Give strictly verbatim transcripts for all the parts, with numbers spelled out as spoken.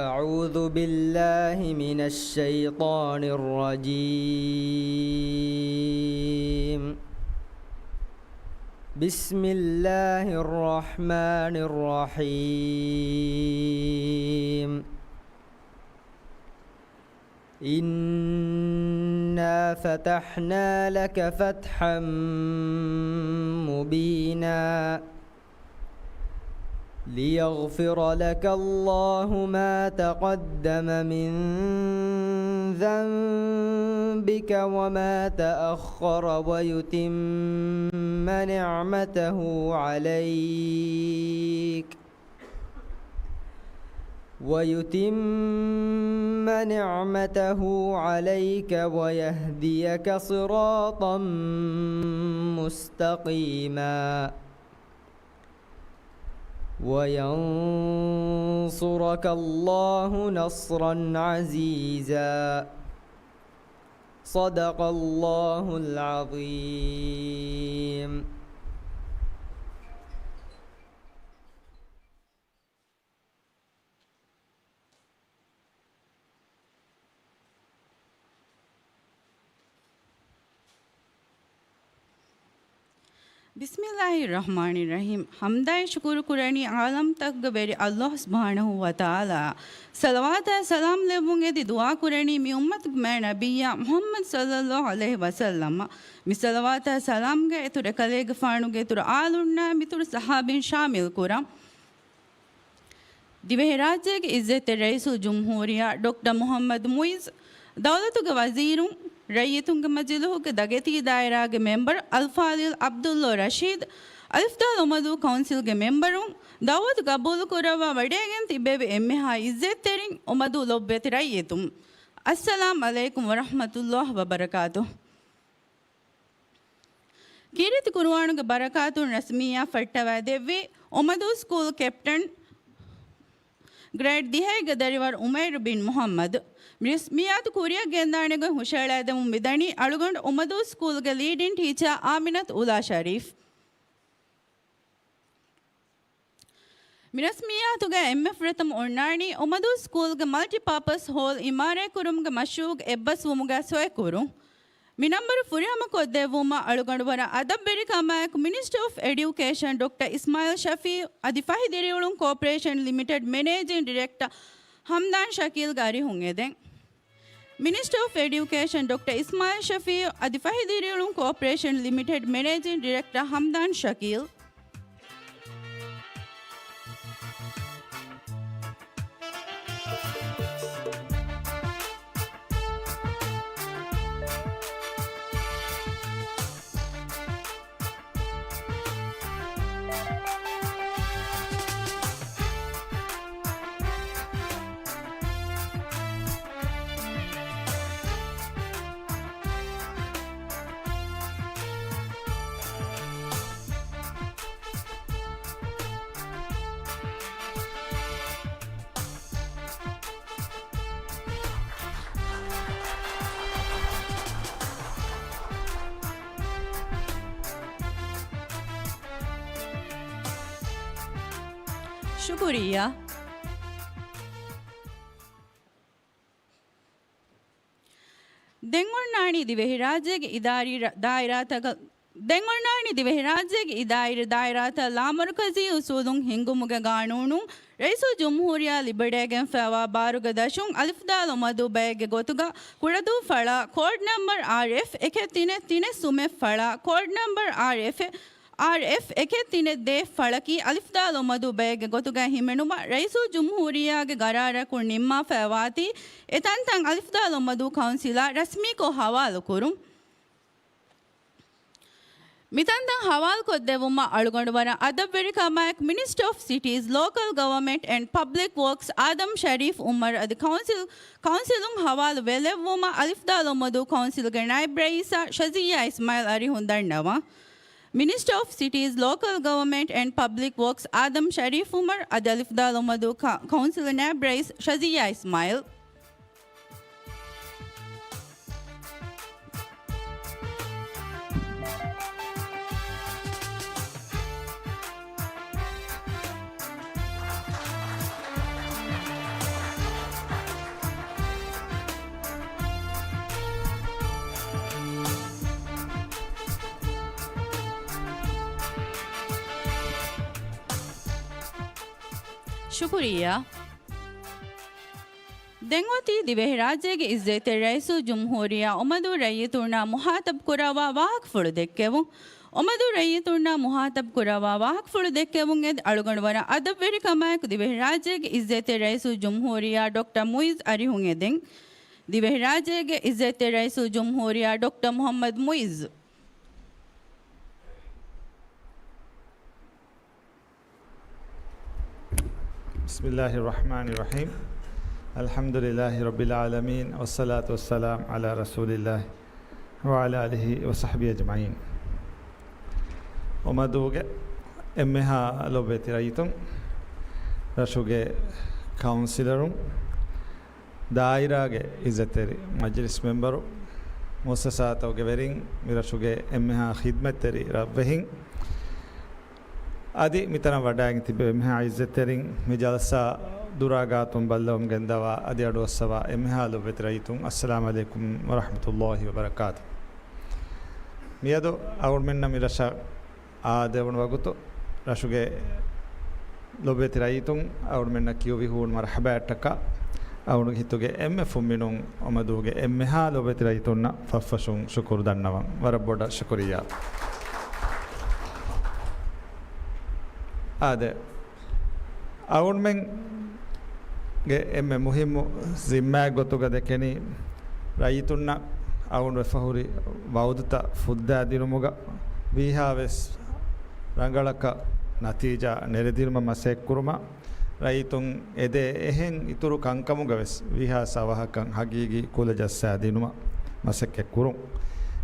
أعوذ بالله من الشيطان الرجيم. بسم الله الرحمن الرحيم. إنا فتحنا لك فتحا مبينا. ليغفر لك الله ما تقدم من ذنبك وما تأخر ويتم نعمته عليك ويتم نعمته عليك ويهديك صراطا مستقيما. وينصرك الله نصرا عزيزا. صدق الله العظيم. ބިސްމިއްލާހި ރަޙްމާނި ރަޙީމް. ޙަމްދާއި ޝުކުރު ކުރަނީ ޢާލަމްތަކުގެ ވެރި ﷲ ސުބްޙާނަހޫ ވަތަޢާލާ. ޞަލަވާތާ ސަލާމް ލެއްވުން އެދި ދުޢާ ކުރަނީ މި އުއްމަތުގެ މާތް ނަބިއްޔާ މުޙައްމަދު ޞައްލައްލާހު ޢަލައިހި ވަސައްލަމަށް. މި ޞަލަވާތާ ސަލާމްގެ އިތުރު އެކަލޭގެފާނުގެ އިތުރު އާލުންނާ މިތުރު ޞަޙާބީން ޝާމިލް ކުރަން. ދިވެހިރާއްޖޭގެ އިއްޒަތްތެރި ރައީސުލްޖުމްހޫރިއްޔާ ޑޮކްޓަރ މުޙައްމަދު މުޢިއްޒު، ދައުލަތުގެ ވަޒީރުން، ރައްޔިތުންގެ މަޖިލީހުގެ ދަގެތީ ދާއިރާގެ މެމްބަރު އަލްފާޟިލް ޢަބްދުﷲ ރަޝީދު، އަލިފްދާލު އުމަދޫ ކައުންސިލްގެ މެމްބަރުން، ދައުވަތު ގަބޫލުކުރައްވާ ވަޑައިގެން ތިއްބެވި އެންމެހާ އިއްޒަތްތެރިން، އުމަދޫ ލޮބުވެތި ރައްޔިތުން، އައްސަލާމް ޢަލައިކުމް ވަރަޙްމަތުﷲ ވަބަރަކާތުހު. ކީރިތި ޤުރުއާނުގެ ބަރަކާތުން ރަސްމިއްޔާ ފައްޓަވައިދެއްވި އުމަދޫ ސްކޫލް ކެޕްޓަން ގްރޭޑް ދިހައިގެ ދަރިވަރު އުމައިރު ބިން މުޙައްމަދު. މި ރަސްމިއްޔާތު ކުރިއަށް ގެންދާނެ ގޮތް ހުށައަޅައިދެމުން މިދަނީ އަޅުގަނޑު އުމަދޫ ސްކޫލްގެ ލީޑިން ޓީޗާ އާމިނަތު އުލާ ޝަރީފް. މި ރަސްމިއްޔާތުގައި އެންމެ ފުރަތަމަ އޮންނާނީ އުމަދޫ ސްކޫލްގެ މަލްޓިޕާޕަސް ހޯލް އިމާރާތްކުރުމުގެ މަޝްރޫޢުގެ އެއްބަސްވުމުގައި ސޮއިކުރުން. މި ނަންބަރު ފުރިހަމަކޮށްދެއްވުމަށް އަޅުގަނޑުވަރަށް އަދަބުވެރިކަމާއެކު މިނިސްޓަރ އޮފް އެޑިއުކޭޝަން ޑޮކްޓަރ އިސްމާޢީލް ޝަފީޢު އަދި ފަހި ދިރިއުޅުން ކޯޕަރޭޝަން ލިމިޓެޑް މެނޭޖިން ޑިރެކްޓަރ ހަމްދާން ޝަކީލްގެ އަރިހުން އެދެން. މިނިސްޓަރ އޮފް އެޑިއުކޭޝަން ޑޮކްޓަރ އިސްމާޢީލް ޝަފީޢު އަދި ފަހި ދިރިއުޅުން ކޯޕަރޭޝަން ލިމިޓެޑް މެނޭޖިން ޑިރެކްޓަރ ހަމްދާން ޝަކީލް. ޝުކުރިއްޔާ. ދެން އޮންނާނީ ދިވެހިރާއްޖޭގެ އިދާރީ ރަ-، ދާއިރާތަކަށް، ދެން އޮންނާނީ ދިވެހިރާއްޖޭގެ އިދާރީ ދާއިރާތައް ލާމަރުކަޒީ އުސޫލުން ހިންގުމުގެ ގާނޫނުން ރައީސުލްޖުމްހޫރިއްޔާ ލިބިވަޑައިގެންފައިވާ ބާރުގެ ދަށުން އަލިފްދާލު އުމަދޫ ބައެއްގެ ގޮތުގަ ކުޑަދޫ ފަޅާ ކޯޑް ނަމްބަރު އާރްއެފް އެކެއް ތިނެއް ތިނެއް ސުމެއް ފަޅާ ކޯޑް ނަމްބަރު އާރްއެފް އާރްއެފް އެކެއް ތިނެއް ދޭއް ފަޅަކީ އަލިފްދާލު އުމަދޫ ބައެއްގެ ގޮތުގައި ހިމެނުމަށް ރައީސުލްޖުމްހޫރިއްޔާގެ ގަރާރަކުން ނިންމާފައިވާތީ، އެ ތަންތަން އަލިފްދާލު އުމަދޫ ކައުންސިލާ ރަސްމީކޮށް ހަވާލުކުރުން. މިތަންތަން ހަވާލުކޮށްދެއްވުމަށް އަޅުގަނޑު ވަރަށް އަދަބުވެރިކަމާއެކު މިނިސްޓަރ އޮފް ސިޓީޒް، ލޯކަލް ގަވަމެންޓް އެންޑް ޕަބްލިކް ވޯކްސް އާދަމް ޝަރީފް އުމަރު އަދި ކައުންސިލް، ކައުންސިލުން ހަވާލު ވެލެއްވުމަށް އަލިފްދާލު އުމަދޫ ކައުންސިލްގެ ނައިބް ރައީސާ ޝަޒިއްޔާ އިސްމާއިލް އަރިހުން ދަންނަވަން. މިނިސްޓަރ އޮފް ސިޓީޒް، ލޯކަލް ގަވަމެންޓް އެންޑް ޕަބްލިކް ވޯކްސް އާދަމް ޝަރީފް އުމަރު އަދި އަލިފްދާލު އުމަދޫ ކަ-، ކައުންސިލް ނައިބް ރައީސް ޝަޒިއްޔާ އިސްމާއިލް. ޝުކުރިއްޔާ. ދެން އޮތީ ދިވެހިރާއްޖޭގެ އިއްޒަތްތެރި ރައީސުލްޖުމްހޫރިއްޔާ އޮމަދޫ ރައްޔިތުންނާ މުހާތަބް ކުރައްވާ ވާހަކަފުޅު ދެއްކެވުން. އޮމަދޫ ރައްޔިތުންނާ މުހާތަބް ކުރައްވާ ވާހަކަފުޅު ދެއްކެވުން އެދި އަޅުގަނޑު ވަރަށް އަދަބުވެރިކަމާއެކު ދިވެހިރާއްޖޭގެ އިއްޒަތްތެރި ރައީސުލްޖުމްހޫރިއްޔާ ޑޮކްޓަރ މުއިއްޒު އަރިހުން އެދެން. ދިވެހިރާއްޖޭގެ އިއްޒަތްތެރި ރައީސުލްޖުމްހޫރިއްޔާ ޑޮކްޓަރ މުޙައްމަދު މުއިއްޒު. بسم الله الرحمن الرحيم. الحمد لله رب العالمين، والصلاة والسلام على رسول الله وعلى آله وصحبه أجمعين. އޮމަދޫގެ އެންމެހާ ލޮބުވެތި ރައްޔިތުން، ރަށުގެ ކައުންސިލަރުން، ދާއިރާގެ އިއްޒަތްތެރި މަޖިލިސް މެމްބަރު، މުއައްސަސާތަކުގެ ވެރިން، މި ރަށުގެ އެންމެހާ ޚިދްމަތްތެރި ރަށްވެހިން، އަދި މިތަނަށް ވަޑައިގެން ތިބި އެންމެހާ އިއްޒަތްތެރިން، މި ޖަލްސާ ދުރާ ގާތުން ބައްލަވަމުން ގެންދަވާ އަދި އަޑުއައްސަވާ އެންމެހާ ލޮބުވެތި ރައްޔިތުން، އައްސަލާމް ޢަލައިކުމް ވަރަޙްމަތުﷲ ވަބަރަކާތު. މިއަދު އަޅުގަނޑުމެންނަށް މި ރަށަށް އާދެވުނު ވަގުތު، ރަށުގެ ލޮބުވެތި ރައްޔިތުން އަޅުގަނޑުމެންނަށް ކިޔުވި ހޫނު މަރުޙަބާއަށްޓަކާ، އަޅުގަނޑުގެ ހިތުގެ އެންމެ ފުންމިނުން އޮމަދޫގެ އެންމެހާ ލޮބުވެތި ރައްޔިތުންނަށް ފަށްފަށުން ޝުކުރު ދަންނަވަން. ވަރަށް ބޮޑަށް ޝުކުރިއްޔާ. އާދެ، އަޅުގަނޑުމެންގެ އެންމެ މުހިއްމު ޒިންމާއެއް ގޮތުގަ ދެކެނީ، ރައްޔިތުންނަށް އަޅުގަނޑު ވެފަހުރި ވައުދުތައް ފުއްދާ ދިނުމުގަ ވީހާވެސް ރަނގަޅަކަށް ނަތީޖާ ނެރެދިނުމަށް މަސައްކަތްކުރުމަށް، ރައްޔިތުން އެދޭ އެހެން އިތުރު ކަންކަމުގަ ވެސް ވީހާސް އަވަހަކަށް ހަގީގީ ކުލަ ޖައްސާ ދިނުމަށް މަސައްކަތްކުރުން.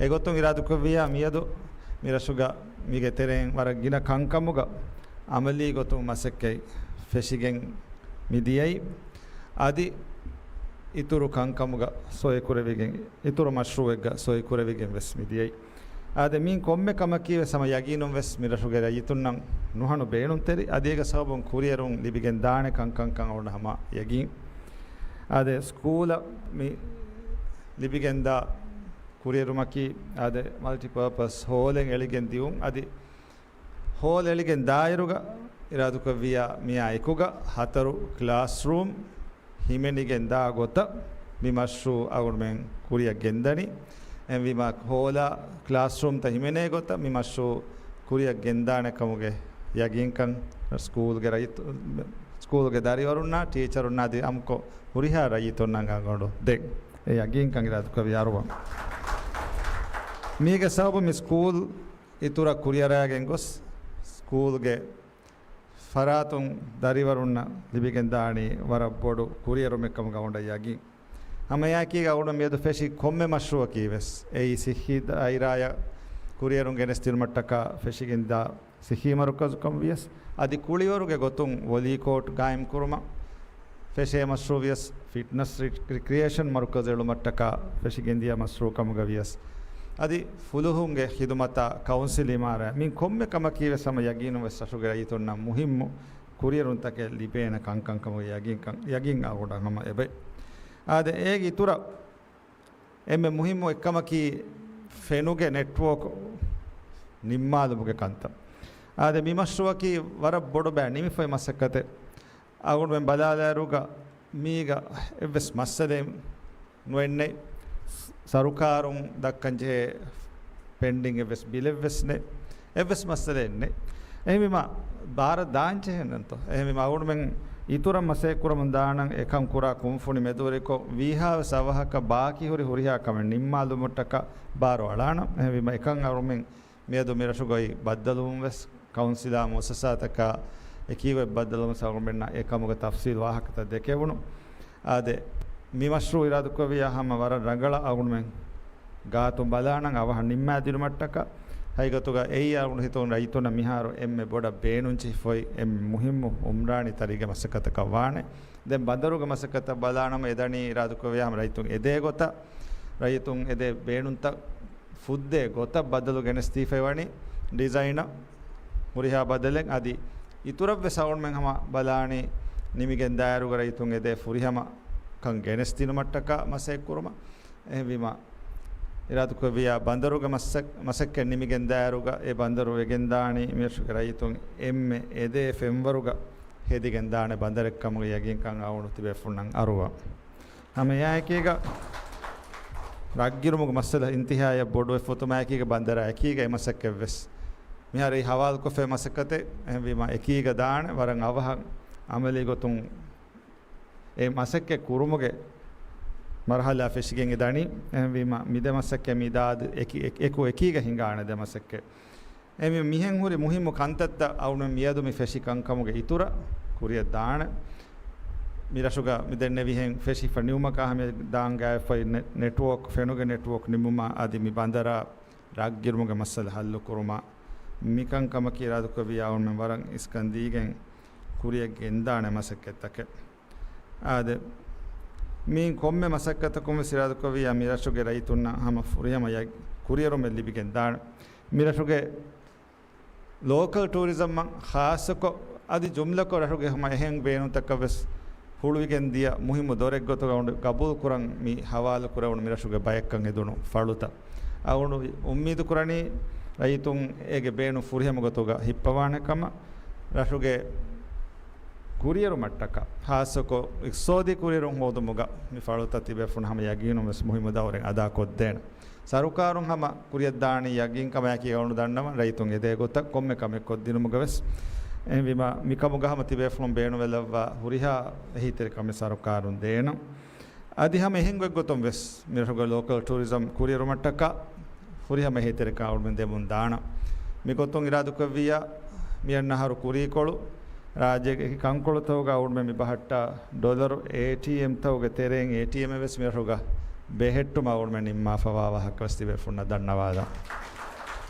އެގޮތުން އިރާދަކުރެއްވިއްޔާ މިއަދު މި ރަށުގަ މީގެ ތެރެއިން ވަރަށް ގިނަ ކަންކަމުގަ އަމަލީ ގޮތުން މަސައްކަތް ފެށިގެން މިދިޔައީ. އަދި އިތުރު ކަންކަމުގަ ސޮއިކުރެވިގެން، އިތުރު މަޝްރޫއެއްގަ ސޮއިކުރެވިގެން ވެސް މިދިޔައީ. އާދެ، މިއިން ކޮންމެ ކަމަކީ ވެސް ހަމަ ޔަގީނުން ވެސް މި ރަށުގެ ރައްޔިތުންނަށް ނުހަނު ބޭނުންތެރި، އަދި އޭގެ ސަބަބުން ކުރިއެރުން ލިބިގެން ދާނެ ކަންކަންކަން އަޅުގަނޑަށް ހަމަ ޔަގީން. އާދެ، ސްކޫލަށް މި ލިބިގެންދާ ކުރިއެރުމަކީ، އާދެ، މަލްޓިޕާޕަސް ހޯލެއް އެޅިގެން ދިއުން. އަދި ހޯލް އެޅިގެން ދާއިރުގަ އިރާދަކުރެއްވިއްޔާ މިއާ އެކުގަ ހަތަރު ކްލާސްރޫމް ހިމެނިގެން ދާ ގޮތަށް މި މަޝްރޫއު އަޅުގަނޑުމެން ކުރިއަށް ގެންދަނީ. އެހެންވީމާ ހޯލާ ކްލާސްރޫމްތައް ހިމެނޭ ގޮތަށް މި މަޝްރޫއު ކުރިއަށް ގެންދާނެ ކަމުގެ ޔަގީންކަން ސްކޫލްގެ ރައްޔިތު-، ސްކޫލްގެ ދަރިވަރުންނާ ޓީޗަރުންނާ އަދި އާއްމުކޮށް ހުރިހާ ރައްޔިތުންނަށް އަޅުގަނޑު ދޭ. އެ ޔަގީންކަން އިރާދަކުރެއްވިއްޔާ އަރުވަން. މީގެ ސަބަބު މި ސްކޫލް އިތުރަށް ކުރިއަރައިގެން ގޮސް، ސްކޫލްގެ ފަރާތުން ދަރިވަރުންނަށް ލިބިގެންދާނީ ވަރަށް ބޮޑު ކުރިއެރުމެއް ކަމުގަ އަޅުގަނޑަށް ޔަގީން. ހަމައެއާއެކީގަ އަޅުގަނޑު މިއަދު ފެށި ކޮންމެ މަޝްރޫއަކީ ވެސް އެއީ ސިއްހީ ދާއިރާއަށް ކުރިއެރުން ގެނެސްދިނުމަށްޓަކާ ފެށިގެންދާ ސިއްހީ މަރުކަޒުކަން ވިޔަސް، އަދި ކުޅިވަރުގެ ގޮތުން ވޮލީ ކޯޓް ގާއިމްކުރުމަށް ފެށޭ މަޝްރޫއު ވިޔަސް، ފިޓްނަސް ރި-، ރިކްރިއޭޝަން މަރުކަޒު އެޅުމަށްޓަކާ ފެށިގެންދިޔަ މަޝްރޫއު ކަމުގަ ވިޔަސް، އަދި ފުލުހުންގެ ޚިދުމަތާ ކައުންސިލް އިމާރާތް، މި ކޮންމެ ކަމަކީ ވެސް ހަމަ ޔަގީނުން ވެސް ރަށުގެ ރައްޔިތުންނަށް މުހިއްމު ކުރިއެރުންތަކެއް ލިބޭނެ ކަންކަން ކަމުގެ ޔަގީންކަން، ޔަގީން އަޅުގަނޑަށް ހަމަ އެބައި. އާދެ، އޭގެ އިތުރަށް އެންމެ މުހިއްމު އެއްކަމަކީ ފެނުގެ ނެޓްވޯކް ނިންމާލުމުގެ ކަންތައް. އާދެ، މި މަޝްރޫއަކީ ވަރަށް ބޮޑު ބައެއް ނިމިފައި މަސައްކަތެއް. އަޅުގަނޑުމެން ބަލާލާއިރުގަ މީގަ އެއްވެސް މައްސަލައެއް ނުއެއްނެތް. ސަރުކާރުން ދައްކަންޖެހޭ ޕެންޑިން އެއްވެސް ބިލެއްވެސް ނެތް. އެއްވެސް މައްސަލައެއް ނެތް. އެހެންވީމަ ބާރަށް ދާންޖެހޭނެންތޯ؟ އެހެންވީމަ އަޅުގަނޑުމެން އިތުރަށް މަސައްކަތް ކުރަމުން ދާނަން، އެކަން ކުރާ ކުންފުނި މެދުވެރިކޮށް، ވީހާވެސް އަވަހަކަށް ބާކީ ހުރި ހުރިހާ ކަމެއް ނިންމާލުމަށްޓަކާ ބާރު އަޅާނަން. އެހެންވީމަ އެކަން އަޅުގަނޑުމެން މިއަދު މި ރަށުގައި ބައްދަލުވުން ވެސް، ކައުންސިލާ މުއައްސަސާތަކާ އެކީގައި ބައްދަލުވުން ސަބަބުން އަޅުގަނޑުމެންނަށް އެކަމުގެ ތަފްސީލް ވާހަކަތައް ދެކެވުނު. އާދެ، މި މަޝްރޫއު އިރާދަކުރެއްވިއްޔާ ހަމަ ވަރަށް ރަނގަޅަށް އަޅުގަނޑުމެން ގާތުން ބަލާނަން އަވަހަށް ނިންމާދިނުމަށްޓަކާ. ހަގީގަތުގަ އެއީ އަޅުގަނޑު ހިތުން ރައްޔިތުންނަށް މިހާރު އެންމެ ބޮޑަށް ބޭނުންޖެހިފައި އެންމެ މުހިއްމު އުމްރާނީ ތަރީގެ މަސައްކަތަކަށް ވާނެ. ދެން ބަނދަރުގެ މަސައްކަތަށް ބަލާނަމަ އެދަނީ އިރާދަކުރެއްވިއްޔާ ހަމަ ރައްޔިތުން އެދޭ ގޮތަށް، ރައްޔިތުން އެދޭ ބޭނުންތައް ފުއްދޭ ގޮތަށް ބަދަލު ގެނެސްދީފައި ވަނީ ޑިޒައިނަށް ހުރިހާ ބަދަލެއް. އަދި އިތުރަށްވެސް އަޅުގަނޑުމެން ހަމަ ބަލާނީ ނިމިގެން ދާއިރުގަ ރައްޔިތުން އެދޭ ފުރިހަމަ ކަން ގެނެސްދިނުމަށްޓަކާ މަސައްކަތް ކުރުމަށް. އެހެންވީމަ، އިރާދަކުރެއްވިއްޔާ ބަނދަރުގެ މަސައް-، މަސައްކަތް ނިމިގެން ދާއިރުގަ އެ ބަނދަރު ވެގެންދާނީ މިރަށުގެ ރައްޔިތުން އެންމެ އެދޭ ފެންވަރުގަ ހެދިގެން ދާނެ ބަނދަރެއް ކަމުގެ ޔަގީންކަން އަޅުގަނޑު ތިބޭފުޅުންނަށް އަރުވަން. ހަމަ އެއާއެކީގަ ރަށްގިރުމުގެ މައްސަލަ އިންތިހާޔަށް ބޮޑުވެފަ އޮތުމާއެކީގަ ބަނދަރާ އެކީގަ އެ މަސައްކަތް ވެސް މިހާރު އެއީ ހަވާލުކޮށްފައި މަސައްކަތެއް. އެހެންވީމަ އެކީގަ ދާނެ ވަރަށް އަވަހަށް އަމަލީ ގޮތުން އެ މަސައްކަތް ކުރުމުގެ މަރުހަލާ ފެށިގެން އެ ދަނީ. އެހެންވީމަ މި ދެ މަސައްކަތް މި ދާދި އެކި-، އެ-، އެކު އެކީގަ ހިނގާނެ ދެ މަސައްކަތް. އެ މި-، މިހެން ހުރި މުހިއްމު ކަންތައްތައް އަޅުގަނޑު މިއަދު މި ފެށި ކަންކަމުގެ އިތުރަށް ކުރިއަށް ދާނެ. މި ރަށުގަ މި ދެންނެވިހެން ފެށިފަ ނިމުމަކާ ހަމަ ދާން ގާތްފައި ނެ-، ނެޓްވޯކް، ފެނުގެ ނެޓްވޯކް ނިމުމާ އަދި މި ބަނދަރާ ރަށްގިރުމުގެ މައްސަލަ ހައްލުކުރުމަށް މިކަންކަމަކީ އިރާދަކުރެއްވިޔާ އަޅުގަނޑުމެން ވަރަށް އިސްކަން ދީގެން ކުރިއަށް ގެންދާނެ މަސައްކަތްތަކެއް. އާދެ، މިއިން ކޮންމެ މަސައްކަތަކުން ވެސް އިރާދަކުރެއްވިޔާ މި ރަށުގެ ރައްޔިތުންނަށް ހަމަ ފުރިހަމަ ޔަ-، ކުރިއެރުމެއް ލިބިގެން ދާނެ. މި ރަށުގެ ލޯކަލް ޓޫރިޒަމްއަށް ޚާއްޞަކޮށް އަދި ޖުމްލަކޮށް ރަށުގެ ހަމަ އެހެން ބޭނުންތަކަށް ވެސް ހުޅުވިގެން ދިޔަ މުހިއްމު ދޮރެއް ގޮތުގަ އަޅުގަނޑު ގަބޫލު ކުރަން މި ހަވާލު ކުރެވުނު މި ރަށުގެ ބަޔަކަށް ހެދުނު ފަޅުތައް. އަޅުގަނޑު އުއްމީދު ކުރަނީ ރައްޔިތުން އޭގެ ބޭނުން ފުރިހަމަ ގޮތުގަ ހިއްޕަވާނެ ކަމަށް. ރަށުގެ ކުރިއެރުމަށްޓަކާ، ޚާއްޞަކޮށް އިޤްތިޞާދީ ކުރިއެރުން ހޯދުމުގަ މި ފަޅުތައް ތިބޭފުޅުން ހަމަ ޔަގީނުން ވެސް މުހިއްމު ދައުރެއް އަދާކޮށްދޭނެ. ސަރުކާރުން ހަމަ ކުރިއަށްދާނީ ޔަގީންކަމާއެކީ އަޅުގަނޑު ދަންނަވަން ރައްޔިތުން އެދޭ ގޮތަށް ކޮންމެ ކަމެއް ކޮށްދިނުމުގަ ވެސް. އެހެންވީމަ މިކަމުގަ ހަމަ ތިބޭފުޅުން ބޭނުންވެލައްވާ ހުރިހާ އެހީތެރިކަމެއް ސަރުކާރުން ދޭނަން. އަދި ހަމަ އެހެން ގޮތްގޮތުން ވެސް މިރަށުގެ ލޯކަލް ޓޫރިޒަމް ކުރިއެރުމަށްޓަކާ ހުރިހަމަ އެހީތެރިކަން އަޅުގަނޑު ދެމުން ދާނަން. މިގޮތުން އިރާދަކުރެއްވިއްޔާ މިއަންނަ އަހަރު ކުރީކޮޅު ރާއްޖޭގެ އެކި ކަންކޮޅުތަކުގަ އަޅުގަނޑުމެން މި ބަހައްޓާ ޑޮލަރު އޭޓީއެމްތަކުގެ ތެރެއިން އޭޓީއެމް ވެސް މިރަށުގަ ބެހެއްޓުމަށް އަޅުގަނޑުމެން ނިންމާފަވާ ވާހަކަ ވެސް ތިބޭފުޅުންނަށް ދަންނަވާލަން.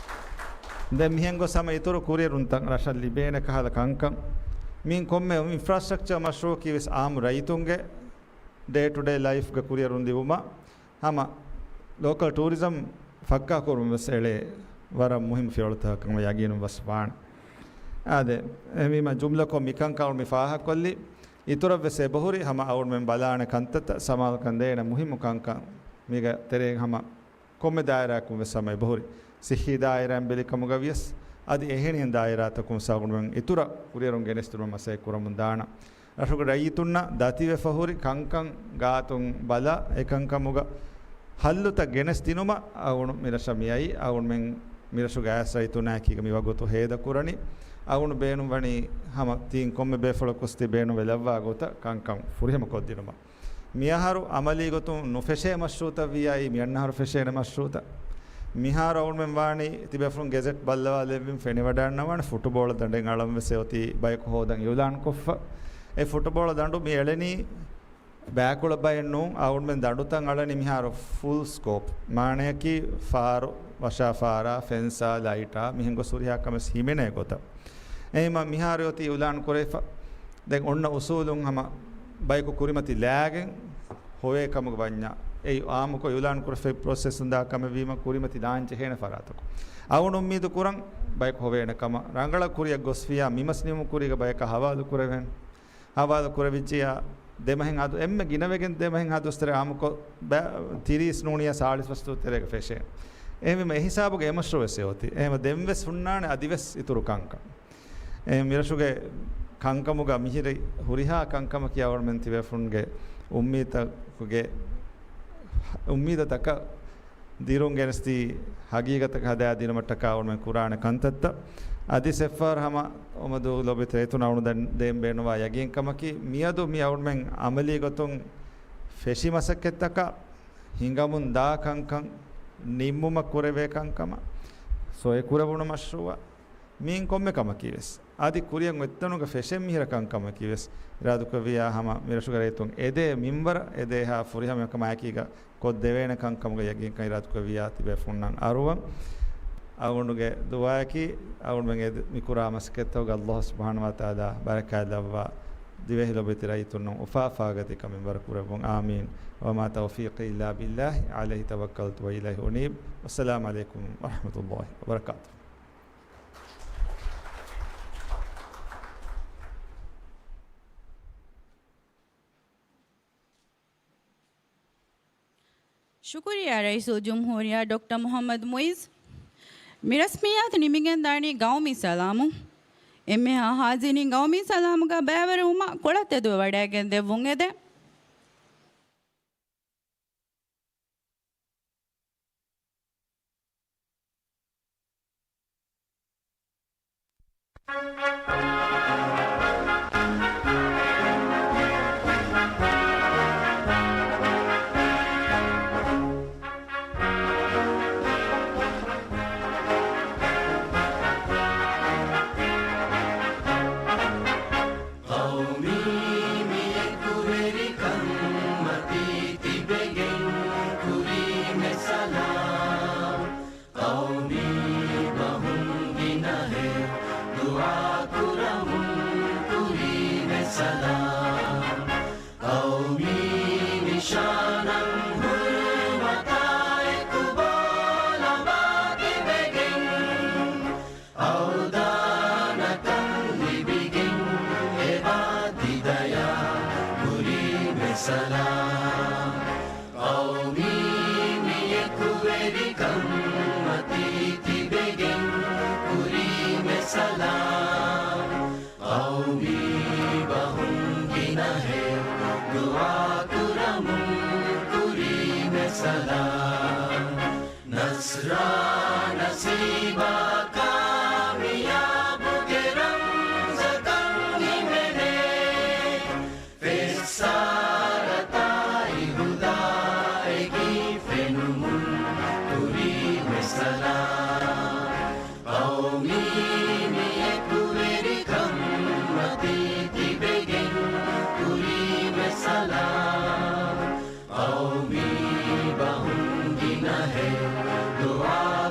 ދެން މިހެން ގޮސް ހަމަ އިތުރު ކުރިއެރުންތައް ރަށަށް ލިބޭނެ ކަހަލަ ކަންކަން. މިއިން ކޮންމެ އިންފްރާސްޓްރަކްޗަރ މަޝްރޫއަކީ ވެސް އާއްމު ރައްޔިތުންގެ ޑޭ ޓު ޑޭ ލައިފްގެ ކުރިއަރުން ލިބުމަށް ހަމަ ލޯކަލް ޓޫރިޒަމް ފައްކާކުރުން ވެސް އެޅޭ ވަރަށް މުހިއްމު ފިޔަވަޅުތަކަކަށް ހަމަ ޔަގީނުން ވެސް ވާނެ. އާދެ، އެހެންވީމަ ޖުމްލަކޮށް މިކަންކަން މި ފާހަގަކޮށްލީ، އިތުރަށް ވެސް އެބަހުރި ހަމަ އަޅުގަނޑުމެން ބަލާނެ ކަންތައްތައް ސަމާލުކަން ދޭނެ މުހިއްމު ކަންކަން މީގެ ތެރެއިން ހަމަ ކޮންމެ ދާއިރާއަކުން ވެސް ހަމަ އެބަހުރި. ސިއްހީ ދާއިރާއިން ބެލި ކަމުގަ ވިޔަސް، އަދި އެހެނިހެން ދާއިރާތަކުން ސަގުނުވެން އިތުރަށް ކުރިއެރުން ގެނެސްދިނުމަށް މަސައްކަތް ކުރަމުން ދާނަން. ރަށުގެ ރައްޔިތުންނަށް ދަތިވެފަ ހުރި ކަންކަން ގާތުން ބަލާ، އެކަންކަމުގަ ހައްލުތައް ގެނެސްދިނުމަށް އަޅުގަނޑު މިރަށަށް މިއައީ. އަޅުގަނޑުމެން މިރަށުގެ އައިސް ރައްޔިތުންނާއެކީގަ މިވަގުތު ހޭދަކުރަނީ. އަޅުގަނޑު ބޭނުންވަނީ ހަމަ ތިން ކޮންމެ ބޭފުޅަކު ވެސް ތި ބޭނުންވެލައްވާ ގޮތަށް ކަންކަން ފުރިހަމަ ކޮށްދިނުމަށް. މިއަހަރު އަމަލީ ގޮތުން ނުފެށޭ މަޝްރޫއުތައް ވިއްޔާ އެއީ މިއަންނަ އަހަރު ފެށޭނެ މަޝްރޫއުތައް. މިހާރު އަޅުގަނޑުމެން ވާނީ ތިބޭފުޅުން ގެޒެޓް ބައްލަވާލެއްވިން ފެނިވަޑައިގަންނަވާނެ ފުޓުބޯޅަ ދަނޑެއް އަޅަން ވެސް އެއޮތީ ބަޔަކު ހޯދަން އިއުލާންކޮށްފަ. އެ ފުޓުބޯޅަ ދަނޑު މި އެޅެނީ ބައިކުޅަ ބައެއް ނޫން. އަޅުގަނޑުމެން ދަނޑުތައް އަޅަނީ މިހާރު ފުލް ސްކޯޕް. މާނަޔަކީ ފާރު، ވަށާފާރާ، ފެންސާ، ލައިޓާ މިހެން ގޮސް ހުރިހާ ކަމެއް ހިމެނޭ ގޮތަށް. އެހެންވީމަ މިހާރު އޮތީ އިއުލާން ކުރެވިފަ. ދެން އޮންނަ އުސޫލުން ހަމަ ބަޔަކު ކުރިމަތި ލާގެން ހޮވޭ ކަމުގެ ވަންޏާ، އެއީ އާއްމުކޮށް އިއުލާން ކުރެފައި ޕްރޮސެސް ހުންދާ ކަމެއް ވީމަ ކުރިމަތި ލާން ޖެހޭނެ ފަރާތަކު. އަޅުގަނޑު އުއްމީދު ކުރަން ބަޔަކު ހޮވޭނެ ކަމަށް. ރަނގަޅަށް ކުރިއަށް ގޮސްފިޔާ މި މަސް ނިމުމުގެ ކުރީގަ ބަޔަކަށް ހަވާލު ކުރެވޭނެ. ހަވާލު ކުރެވިއްޖިޔާ ދެމަހެއް އަދު އެންމެ ގިނަވެގެން ދެމަހެއް އަދު އަސްތަރެ އާއްމުކޮށް ބަ-، ތިރީސް ނޫނިޔާ ސާޅީސް ވަސްތު ތެރޭގަ ފެށޭ. އެހެންވީމަ އެ ހިސާބުގަ އެ މަޝްރޫއު ވެސް އޮތީ. އެހެންވެ ދެން ވެސް ހުންނާނެ އަދި ވެސް އިތުރު ކަންކަން. އެ މިރަށުގެ ކަންކަމުގަ މިހިރި ހުރިހާ ކަންކަމަކީ އަޅުގަނޑުމެން ތިބޭފުޅުންގެ އުއްމީދުތަކުގެ، އުއްމީދުތަކަށް ދިރުން ގެނެސްދީ ހަގީގަތަކަށް ހަދާދިނުމަށްޓަކާ އަޅުގަނޑުމެން ކުރާނެ ކަންތައްތައް. އަދި ސެއްފާރު ހަމަ އޮމަދޫ ލޯބިވެތި ރައްޔިތުން އަޅުގަނޑު ދެން ދޭން ބޭނުންވާ ޔަގީންކަމަކީ، މިއަދު މި އަޅުގަނޑުމެން އަމަލީ ގޮތުން ފެށި މަސައްކަތްތަކަށް ހިނގަމުން ދާ ކަންކަން ނިންމުމަށް ކުރެވޭ ކަންކަމަށް ސޮއެ ކުރެވުނު މަޝްރޫއަށް މިއިން ކޮންމެ ކަމަކީ ވެސް، އަދި ކުރިއަށް އޮތްތަނުގަ ފެށެން މިހިރަ ކަންކަމަކީ ވެސް، އިރާދަކުރެއްވިއްޔާ ހަމަ މިރަށުގެ ރައްޔިތުން އެދޭ މިންވަރަށް އެދޭހާ ފުރިހަމަ ކަމާއެކީގަ ކޮށްދެވޭނެ ކަންކަމުގެ ޔަގީންކަން އިރާދަކުރެއްވިއްޔާ ތިބޭފުޅުންނަށް އަރުވަން. އަޅުގަނޑުގެ ދުޢާއަކީ، އަޅުގަނޑުމެން އެ މި ކުރާ މަސައްކަތްތަކުގަ ﷲ ސުބްޙާނަހޫ ވަތަޢާލާ ބަރަކާތްލައްވާ، ދިވެހި ލޮބުވެތި ރައްޔިތުންނަށް އުފާ އުފާގަތި ކަމެއް ވަރު ކުރެއްވުން. އާމީން. وما توفيقي إلا بالله عليه توكلت وإليه أنيب. والسلام عليكم ورحمة الله وبركاته. ޝުކުރިއްޔާ ރައީސުލްޖުމްހޫރިއްޔާ ޑޮކްޓަރ މުޙައްމަދު މުޢިއްޒު. މި ރަސްމިއްޔާތު ނިމިގެންދާނީ ގައުމީ ސަލާމުން. އެންމެހާ ހާޒިރީން ގައުމީ ސަލާމުގަ ބައިވެރިވުމަށް ކޮޅަށް ތެދުވެވަޑައިގެން ދެއްވުން އެދެން. ޤައުމީ މި އެކުވެރިކަން މަތީ ތިބެގެން ކުރީމެ ސަލާމް. ޤައުމީ ބަހުން ގިނަހެޔޮ ދުޢާ ކުރަމުން ކުރީމެ ސަލާމް. ޤައުމީ ނިޝާނަށް ހުރުމަތާ އެކު ބޯ ލަނބާ ތިބެގެން، އަވްދާނަކަން ލިބިގެން އެބާ ތި ދަޔާ ކުރީމެ ސަލާމް. ޤައުމީ މި އެކުވެރިކަން މަތީ ތިބެގެން ކުރީމެ ސަލާމް. ޤައުމީ ބަހުން ގިނަހެޔޮ ދުޢާ ކުރަމުން ކުރީމެ ސަލާމް. ނަޞްރާ ނަސީބާ ކާމިޔާބުގެ ރަމްޒަކަށް ހިމެނޭ. ފެއްސާރަތާއި ހުދާއެކީ ފެނުމުން ކުރީމެ ސަލާމް.